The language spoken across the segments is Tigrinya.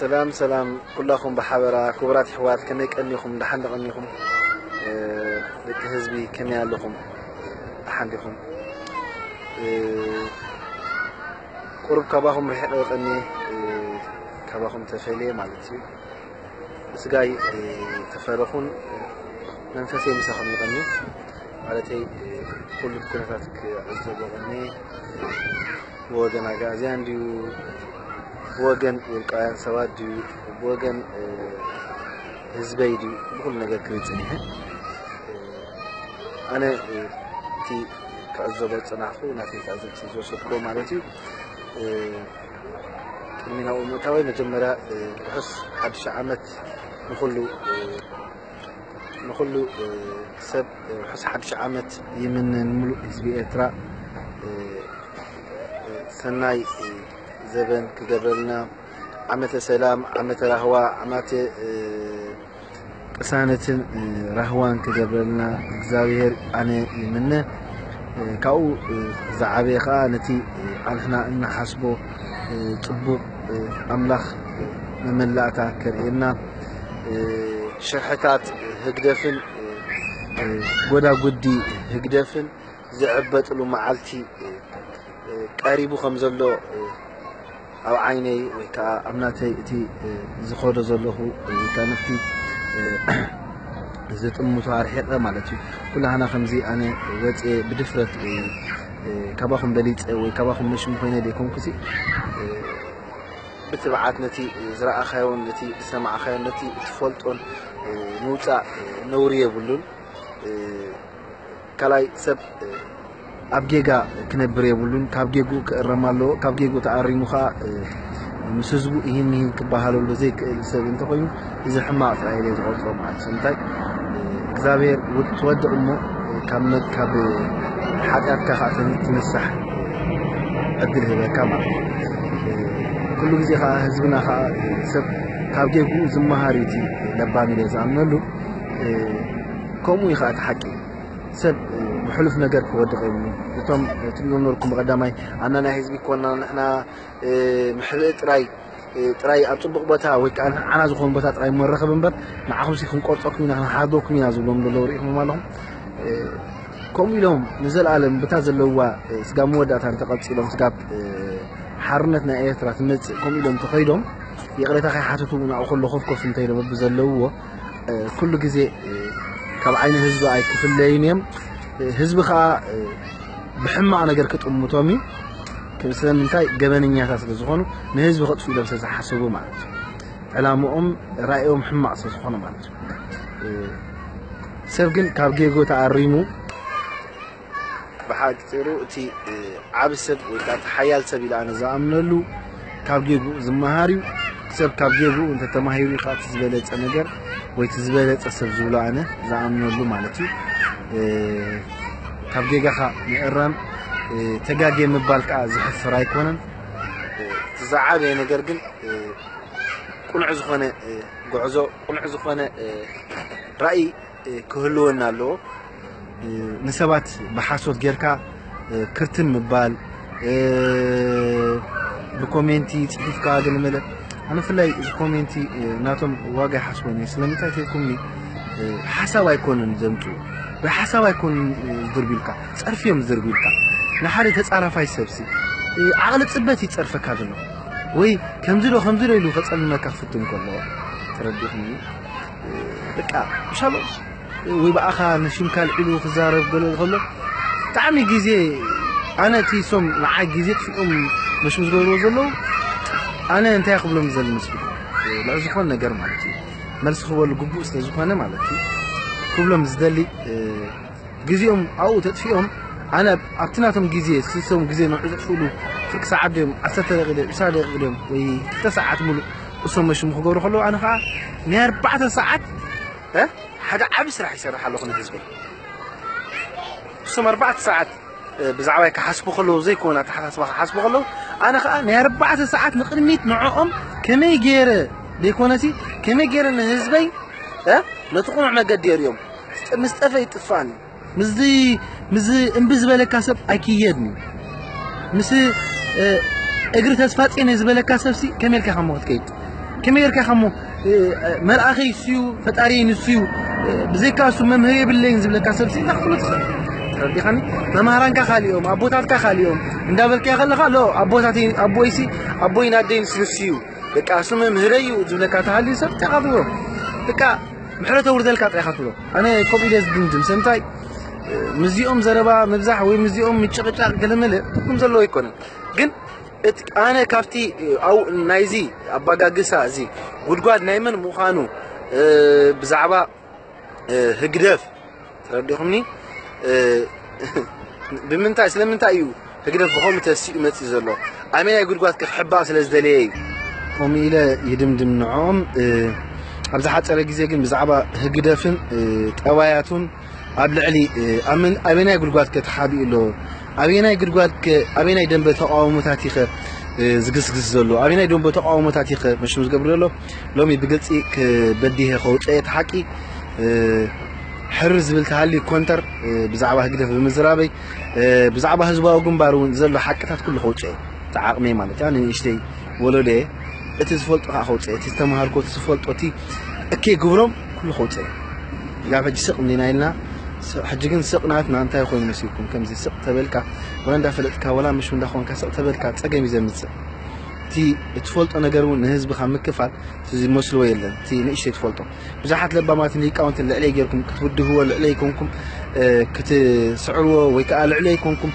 ሰላም ሰላም ኩላኹም ብሓበራ ክቡራት ኣሕዋት፣ ከመይ ቀኒኹም? ደሓን ዶ ቀኒኹም? ደቂ ህዝቢ ከመይ ኣለኹም? ደሓን ዲኹም? ቁሩብ ካባኹም ርሒቐ ቀኒ፣ ካባኹም ተፈልየ ማለት እዩ። ስጋይ ተፈረኹን መንፈሰይ ምሳኹም ይቐኒ። ማለተይ ኩሉ ኩነታት ክዕዘቦ ቀኒ። ብወገን ኣግኣዝያን ድዩ፣ ብወገን ውልቃውያን ሰባት ድዩ፣ ብወገን ህዝበይ ድዩ፣ ብኩሉ ነገር ክሪኢ ጸኒሐ። ኣነ እቲ ክዕዘቦ ዝጸናሕኩ፣ ናተይ ትዕዝብቲ ዝወሰድኩዎ ማለት እዩ። ቅድሚ ናብኡ ምእታወይ መጀመርያ ርሑስ ሓድሽ ዓመት ንኹሉ ንኹሉ ሰብ ርሑስ ሓድሽ ዓመት ይምነ። ንምሉእ ህዝቢ ኤርትራ ሰናይ ዘበን ክገብረልና፣ ዓመተ ሰላም፣ ዓመተ ራህዋ፣ ዓመተ ቅሳነትን ራህዋን ክገብረልና እግዚኣብሔር ኣነ ይምነ። ካብኡ ዝዓበየ ከዓ ነቲ ኣንሕና እንሓስቦ ፅቡቕ ኣምላኽ መመላእታ ከርእየና፣ ሽርሕታት ህግደፍን ጎዳጉዲ ህግደፍን ዝዕበጥሉ መዓልቲ ቀሪቡ ከም ዘሎ ኣብ ዓይነይ ወይ ከዓ ኣብ ናተይ እቲ ዝኸዶ ዘለኹ ወይ ከዓ ነቲ ዝጥምቶ ኣርሒቐ ማለት እዩ። ኩላህና ከምዚ ኣነ ወፅኤ ብድፍረት ካባኹም በሊፀ ወይ ካባኹም መሽሙ ኮይነ ዘይኮንኩሲ ብትብዓት ነቲ ዝረኣኻዮን ነቲ ዝሰማዕኻዮን ነቲ እትፈልጦን ምውፃእ ነውሪ የብሉን። ካልኣይ ሰብ ኣብ ጌጋ ክነብር የብሉን። ካብ ጌጉ ክእረም ኣለዎ። ካብ ጌጉ ተኣሪሙ ከዓ ምስ ህዝቡ ይህን ይህን ክበሃለሉ ዘይክእል ሰብ እንተኮይኑ እዚ ሕማቕ ጥራይ ኢለ ዝቆፅሮ ማለት እዩ። እንታይ እግዚኣብሔር ውድ ትወድቕ እሞ ካብ መ- ካብ ሓጢኣትካ ከዓ ተን- ትንሳሕ ዕድል ህበካ ማለት እዩ። ኩሉ ግዜ ከዓ ህዝብና ከዓ ሰብ ካብ ጌጉ ዝመሃር እዩ እቲ ለባም ኢለ ዝኣምነሉ። ከምኡ እዩ ከዓ እቲ ሓቂ። ሰብ ብሕሉፍ ነገር ክወድቕ የብሉን። እቶም ትሪእዎም ነበርኩም ብቐዳማይ ኣና ናይ ህዝቢ ኮና ንሕና ምሕብእ ጥራይ ጥራይ ኣብ ፅቡቕ ቦታ ወይ ከዓ ንዓና ዝኾኑ ቦታ ጥራይ መረኸብ እምበር ንዓኹምሲ ክንቆርፀኩም ኢና ክንሓርደኩም ኢና ዝብሎም ዘለዉ ርኢኹም ኣለኹም። ከምኡ ኢሎም ንዘለኣለም ብታ ዘለውዋ ስጋ መወዳእታ እንተቐፂሎም ስጋብ ሓርነት ናይ ኤርትራ ትመፅእ ከምኡ ኢሎም እንተኸይዶም ይቕሬታ ከይሓተቱ ናብኡ ከሎ ኮፍኮፍ እንተኢሎም ብዘለውዎ ኩሉ ግዜ ካብ ዓይኒ ህዝቢ ኣይክፍለዩን እዮም። ህዝቢ ከዓ ብሕማቕ ነገር ክጥምቶም እዩ። ስለምንታይ ገበነኛታት ስለ ዝኾኑ ንህዝቢ ከጥፍኡ ኢሎም ስለ ዝሓሰቡ ማለት እዩ። ዕላምኦም ራእዮም ሕማቕ ስለ ዝኾነ ማለት እዩ። ሰብ ግን ካብ ጌጎ ተኣሪሙ ብሓፂሩ እቲ ዓብ ሰብ ወይ ከዓ ሓያል ሰብ ኢለ ኣነ ዝኣምነሉ ካብ ጌግኡ ዝመሃር እዩ። ሰብ ካብ ጌግኡ እንተተማሂሩ እዩ ከዓ እቲ ዝበለፀ ነገር ወይ እቲ ዝበለፀ ሰብ ዝብሎ ኣነ ዝኣምነሉ ማለት እዩ። ካብ ጌጋኻ ምእራም ተጋጌ ምባል ከዓ ዝሕፍር ኣይኮነን። እቲ ዝዓበየ ነገር ግን ቁኑዕ ዝኾነ ጉዕዞ ቁኑዕ ዝኾነ ራእይ ክህልወና ኣለዎ። ንሰባት ብሓሶት ጌርካ ክርትን ምባል ብኮሜንቲ ፅሒፍካ ገለመለ ኣነ ፍላይ እዚ ኮሜንቲ ናቶም ዋጋ ይሓስቦን እየ ስለምንታይ ተይልኩምኒ ሓሳብ ኣይኮንን ዘምፅኡ ወይ ሓሳብ ኣይኮንን ዝድርብዩልካ ፀርፊ እዮም ዝድርብዩልካ ንሓደ ተፃራፋይ ሰብሲ ዓቕሊ ፅበት ይፀርፈካ ዘሎ ወይ ከምዚ ዶ ከምዚ ዶ ኢሉ ከፀልመካ ክፍትን ከሎ ተረዲኹም በቃ ምሻሎ ወይ ብኣኻ ንሽምካ ልዒሉ ክዛረብ ገለ ከሎ ብጣዕሚ ግዜ ኣነ እቲ ሶም ንዓይ ግዜ ጥፊኦም መሽሙ ዝገብርዎ ዘለዉ ኣነ እንታይ ክብሎም ዘል መስሉ ልዕ ዝኾነ ነገር ማለት እዩ መልሲ ክበሉ ግቡእ ስለ ዝኾነ ማለት እዩ ክብሎም ዝደሊ ግዜኦም ኣብኡ ተጥፊኦም ኣነ ኣብቲ ናቶም ግዜ ስሶም ግዜ ንዕዝሕፍሉ ፍርቂ ሰዓት ድዮም ዓሰርተ ደቂቕ ድዮም ዕስራ ደቂቕ ድዮም ወይ ክልተ ሰዓት ሙሉእ እሶም መሽሙ ክገብሩ ከለዉ ኣነ ከዓ ናይ ኣርባዕተ ሰዓት ሓደ ዓቢ ስራሕ ይሰርሕ ኣለኹ ንህዝቢ እሶም ኣርባዕተ ሰዓት ብዛዕባይ ክሓስቡ ከለዉ ዘይኮነ ኣተሓሳስባ ክሓስቡ ከለዉ ኣነ ከዓ ናይ ኣርባዕተ ሰዓት ንቅድሚት ንዕኦም ከመይ ገይረ ዘይኮነሲ ከመይ ገይረ ንህዝበይ ነቲ ቁኑዕ መገዲ የርእዮም ምስ ጠፈ ይጥፋእኒ ምስዚ ምስዚ እምቢ ዝበለካ ሰብ ኣይክየድን እዩ ምስ እግሪ ተስፋ ጼነ ዝበለካ ሰብሲ ከመይ ኢልካ ከሞ ክትከይድ ከመይ ጌርካ ኢኻ እሞ፣ እ፣ መልኣኸይ እሱ እዩ፣ ፈጣሪየይ ንሱ እዩ፣ እ፣ ብዘይካ እሱ መምህር የብለይን ዝብለካ ሰብ ሲ እንታይ ክትብሎ ትኽእል? ተረዲኻኒ? መምሃራንካ ካሊኦም፣ ኣቦታትካ ካሊኦም እንዳበልካዮ ከለኻ፣ ሎ፣ ኣቦታተይ፣ ኣቦይሲ፣ ኣቦይን ኣደይንስ ንሱ እዩ፣ በቃ እሱ መምህረይ እዩ ዝብለካ ተሃልዩ ሰብ እንታይ ኢኻ ትብሎ? በቃ ምሕረት ኣውርደልካ ጥራይ ኢኻ ትብሎ። ኣነ ከምኡ ኢለ ዝድምድም። ሰምታይ፣ እ፣ ምስዚኦም ዘረባ ምብዛሕ ወይ ምስዚኦም ምጭቕጫቕ ገለመለ ትርጉም ዘለዎ ኣይኮነን። ግን እቲ ኣነ ካብቲ፣ እ፣ ኣው-፣ ናይዚ ኣባጋግሳ እዚ ጉድጓድ ናይ መን ምዃኑ፣ እ፣ ብዛዕባ፣ እ፣ ህግደፍ ተረዲኹምኒ? እ፣ ብምንታይ፣ ስለምንታይ እዩ ህግደፍ ብኸምኡ ተሲኡ መጺኡ ዘሎ? ኣበየናይ ጉድጓድ ከ ክሕባእ ስለ ዝደለየ እዩ? ከምኡ ኢለ ይድምድም ንዕኦም። እ፣ ኣብ ዝሓጸረ ግዜ ግን ብዛዕባ ህግደፍን፣ እ፣ ጠባያቱን ኣብ ልዕሊ፣ እ፣ ኣመን-፣ ኣበየናይ ጉድጓድ ከ ተሓቢኡ ኣሎ? ኣበየናይ ጉድጓድ ከ፣ ኣበየናይ ደንበ ተቃውሞታት ይኸ፣ እ፣ ዝግስግስ ዘሎ? ኣበየናይ ደንበ ተቃውሞታት ይኸ መሽሙ ዝገብር ዘሎ? ሎሚ ብግልጺ ክበዲሀ ከውጽኦ እቲ ሓቂ፣ እ፣ ሕርር ዝብል ተሃልዩ ኮንተር፣ እ፣ ብዛዕባ ህግደፍ ብምዝራበይ፣ እ፣ ብዛዕባ ህዝባዊ ግንባር እውን ዘሎ ሓቅታት ኩሉ ከውጽኦ እየ። እቲ ዓቕመይ ማለት እያ፣ ንንእሽተይ ወለዶየ፣ እቲ ዝፈልጦ ከዓ ከውጽኦ፣ እቲ ዝተምሃርኮ፣ እቲ ዝፈልጦ፣ እቲ እከይ ግብሮም ኩሉ ከውጽኦ። ያብ ሕጂ ስቕ እንዲና ኢልና፣ ስ-፣ ሕጂ ግን ስቕ ናትና እንታይ ኮይኑ መሲልኩም? ከምዚ ስቕ ተበልካ፣ ወላ እንዳፈለጥካ፣ ወላ ምሽ እንዳኾንካ ስቕ ተበልካ፣ ጸገም እዩ ዘምጽእ። እቲ እትፈልጦ ነገር እውን ንህዝብኻ ምክፋል፣ እቲ ዝመስልዎ የለን። እቲ ንእሽተይ ትፈልጦ። ብዙሓት ለባማትን ሊቃውንትን ልዕለይ ጌርኩም ክትብድህዎ፣ ልዕለይ ኮንኩም፣ እ፣ ክትስዕርዎ ወይ ከዓ ልዕለይ ኮንኩም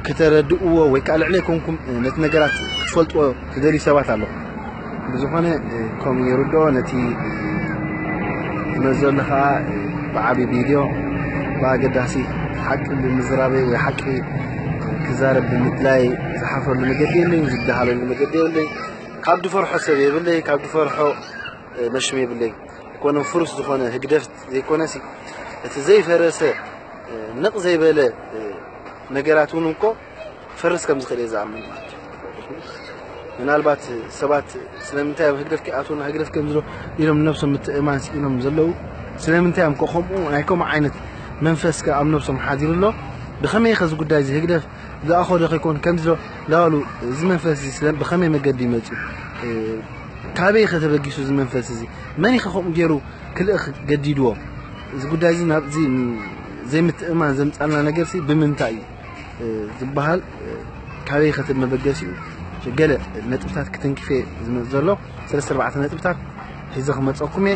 ክተረድእዎ ወይ ከዓ ልዕለይ ኮንኩም፣ እ፣ ነቲ ነገራት ክትፈልጥዎ ትደልዩ ሰባት ኣለኹም። ብዝኾነ፣ እ፣ ከምኡ ይርድኦ፣ ነቲ ዝመዘሉ ከዓ፣ እ፣ ብዓቢ ቪድዮ ብኣገዳሲ ሓቂ ብምዝራበይ ወይ ሓቂ ክዛረብ ብምድላይ ዝሓፍረሉ መገዲ የለይን፣ ዝደሃለሉ መገዲ የብለይን። ካብ ድፈርሖ ሰብ የብለይ፣ ካብ ድፈርሖ፣ እ፣ መሽም የብለይ። ኣይኮነን ፍሩስ ዝኾነ ህግደፍ ዘይኮነሲ፣ እቲ ዘይፈረሰ፣ እ፣ ንቕ ዘይበለ፣ እ፣ ነገራት እውን እኮ ክፈርስ ከም ዝኽእል እየ ዝኣምን ማለት እዩ። ምናልባት ሰባት ስለምንታይ እዮም ህግደፍ ከይኣትዉና፣ ህግደፍ ከም ዝሎ ኢሎም ነብሶም ምትእማን ስኢኖም ዘለዉ? ስለምንታይ እዮም ከ ከምኡ፣ ናይ ከምኡ ዓይነት መንፈስ ከ ኣብ ነብሶም ሓዲሩ ኣሎ? ብኸመይ ከ እዚ ጉዳይ እዚ ህግደፍ ዝኣኸሎ ከይኮን ከምዚ ዶ እንዳበሉ፣ እዚ መንፈስ እዚ ስለ ብኸመይ መገዲ ይመጽእ? እ፣ ካበይ ከ ተበጊሱ እዚ መንፈስ እዚ? መን ከ ከምኡ ገይሩ ክልእኽ ገዲድዎ? እዚ ጉዳይ እዚ ናብዚ ዘይምትእማን ዘምጻልና ነገር ሲ ብምንታይ እዩ? እ፣ ዝበሃል፣ እ፣ ካበይ ከ መበገሲኡ? ገለ ነጥብታት ክትንክፌ ዝመጽእ ዘሎ ሰለስተ ኣርባዕተ ነጥብታት ሒዘ ክመጸኩም እየ።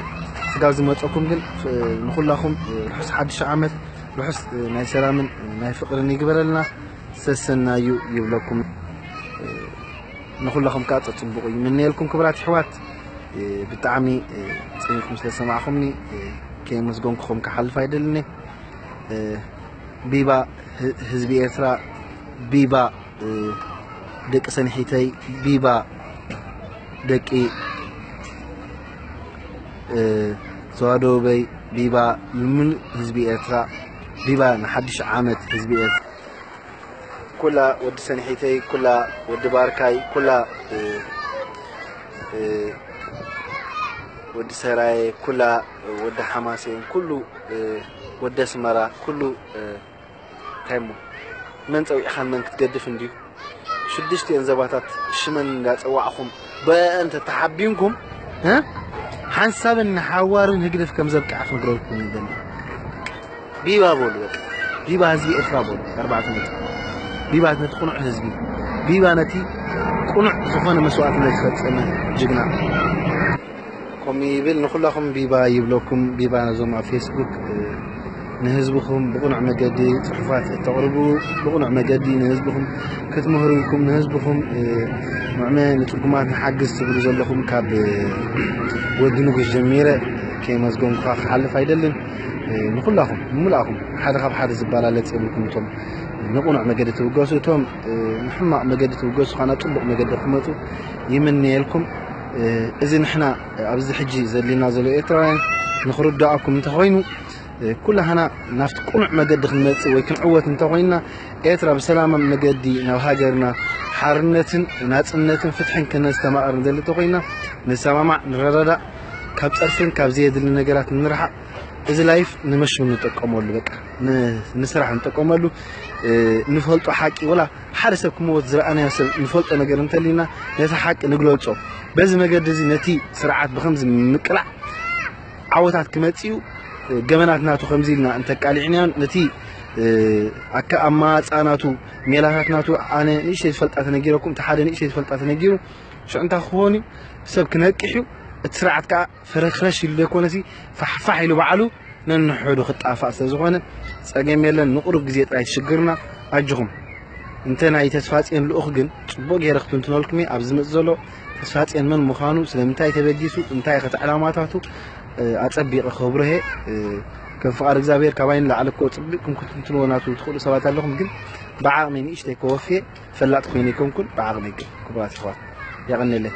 ስጋብ ዝመጸኩም ግን፣ እ፣ ንኹላኹም፣ እ፣ ርሑስ ሓድሽ ዓመት፣ ርሑስ፣ እ፣ ናይ ሰላምን፣ እ፣ ናይ ፍቕርን ይግበረልና። ሰሰናዩ ይብለኩም። እ፣ ንኹላኹም ከኣ ጸጽቡቑ ይምነየልኩም ክብራት ኣሕዋት። እ፣ ብጣዕሚ፣ እ፣ ጸኒሕኩም ስለ ዝሰማዕኹምኒ፣ እ፣ ከየመስገንኩኹም ክሓልፍ ኣይደልን እየ። እ፣ ቢባ ህ-፣ ህዝቢ ኤርትራ፣ ቢባ፣ እ፣ ደቂ ሰንሒተይ፣ ቢባ ደቂ፣ እ፣ ተዋደውበይ፣ ቢባ ንምሉእ ህዝቢ ኤርትራ፣ ቢባ ንሓድሽ ዓመት ህዝቢ ኤርትራ። ኩላ ወዲ ሰንሒተይ፣ ኩላ ወዲ ባርካይ፣ ኩላ፣ እ፣ እ፣ ወዲ ሰራየ፣ ኩላ ወዲ ሓማሴን፣ ኩሉ፣ እ፣ ወዲ ኣስመራ፣ ኩሉ፣ እ፣ እንታይ እሞ፣ መን ጸዊዕኻን መን ክትገድፍ እንድዩ? ሽዱሽቲኤን ዘባታት ሽመን እንዳጸዋዕኹም ብአን ተተሓቢንኩም፣ እ? ሓንሳብን ንሓዋርን ህግደፍ ከም ዘብቅዐ ክነግረልኩም ይደሊ። ቢባ በሉ በቃ። ቢባ ህዝቢ ኤርትራ በሉ። ኣርባዕተ ነጥቢ። ቢባ ነቲ ቅኑዕ ህዝቢ። ቢባ ነቲ ቅኑዕ ዝኾነ መስዋእትነት ዝፈጸመ ጅግና። ከምኡ ይብል። ንኹላኹም ቢባ ይብለኩም። ቢባ ነዞም ኣብ ፌስቡክ፣ እ፣ ንህዝብኹም ብቕኑዕ መገዲ ጽሑፋት እተቕርቡ፣ ብቕኑዕ መገዲ ንህዝብኹም ክትምህሩ ኢልኩም፣ ንህዝብኹም፣ እ፣ ምዕመ ንጽጉማት ንሓግዝ ትብሉ ዘለኹም፣ ካብ፣ እ፣ ወዲ ንጉስ ጀሚረ ከየመስገንኩኻ ክሓልፍ ኣይደልን። እ፣ ንኹላኹም፣ ንምልኣኹም፣ ሓደ ካብ ሓደ ዝበላለጽ የብልኩም። እቶም ንቕኑዕ መገዲ ትብገሱ፣ እቶም፣ እ፣ ንሕማቕ መገዲ ትብገሱ፣ ኻብ ናብ ጽቡቕ መገዲ ክመጹ ይምነየልኩም። እ፣ እዚ ንሕና ኣብዚ ሕጂ ዘድልየና ዘሎ ኤርትራውያን ንኽርድኣኩም እንተኾይኑ፣ እ፣ ኩላህና ናብቲ ቅኑዕ መገዲ ክንመጽእ ወይ ክንዕወት እንተኾይንና፣ ኤርትራ ብሰላማዊ መገዲ ናብ ሃገርና ሓርነትን ናጽነትን ፍትሕን ከነስተማቕር ንደሊ እንተኾይንና፣ ንሰማማዕ፣ ንረዳዳእ፣ ካብ ጸርፍን ካብ ዘየድሊ ነገራት ንርሓቕ። እዚ ላይፍ ንመሽሙ ንጥቀመሉ፣ በቃ፣ ን-፣ ንስራሕ ንጥቀመሉ። እ፣ ንፈልጦ ሓቂ፣ ወላ ሓደ ሰብ ክመወት ዝረኣናዮ ሰብ ንፈልጦ ነገር እንተሊና፣ ነቲ ሓቂ ንግለጾ። በዚ መገዲ እዚ ነቲ ስርዓት ብኸምዚ ምቅላዕ ዓወታት ክመጽእ እዩ። ገበናት ናቱ ከምዚ ኢልና እንተቃሊዕናዮ ነቲ ኣካ ኣማጻ ናቱ ሜላታት ናቱ ኣነ ንእሽተይ ዝፈልጣ ተነጊረኩም፣ እቲ ሓደ ንእሽተይ ዝፈልጣ ተነጊሩ ሽዑ እንታይ ክኸውን እዩ? ሰብ ክነቅሕ እዩ። እቲ ስርዓት ከዓ ፍረሽረሽ ኢሉ ዘይኮነሲ ፋሕፋሕ ኢሉ ባዕሉ ነንሕዱ ክጣፋእ ስለ ዝኾነ ጸገም የለን። ንቁሩብ ግዜ ጥራይ ትሽግርና። ኣጆኹም። እንተ ናይ ተስፋጽዮን ልኡኽ ግን ጽቡቕ ገይረ ክትንትነልኩም እየ። ኣብ ዝመጽእ ዘሎ ተስፋጽዮን መን ምዃኑ፣ ስለምንታይ ተበጊሱ፣ እንታይ ከተ ዕላማታቱ ኣጸቢቐ ከብርሄ ከም ፍቓድ እግዚኣብሔር ካባይ ንላዕሊ እኮ ጽቢቕኩም ክትንትንዎ ናቱ ትኽእሉ ሰባት ኣለኹም። ግን ብዓቕሚ ንእሽተይ ከወፍየ ፈላጥ ኮይነ ኣይኮንኩን። ብዓቕሚ ግን ክቡራት ኣሕዋት የቐንየለይ።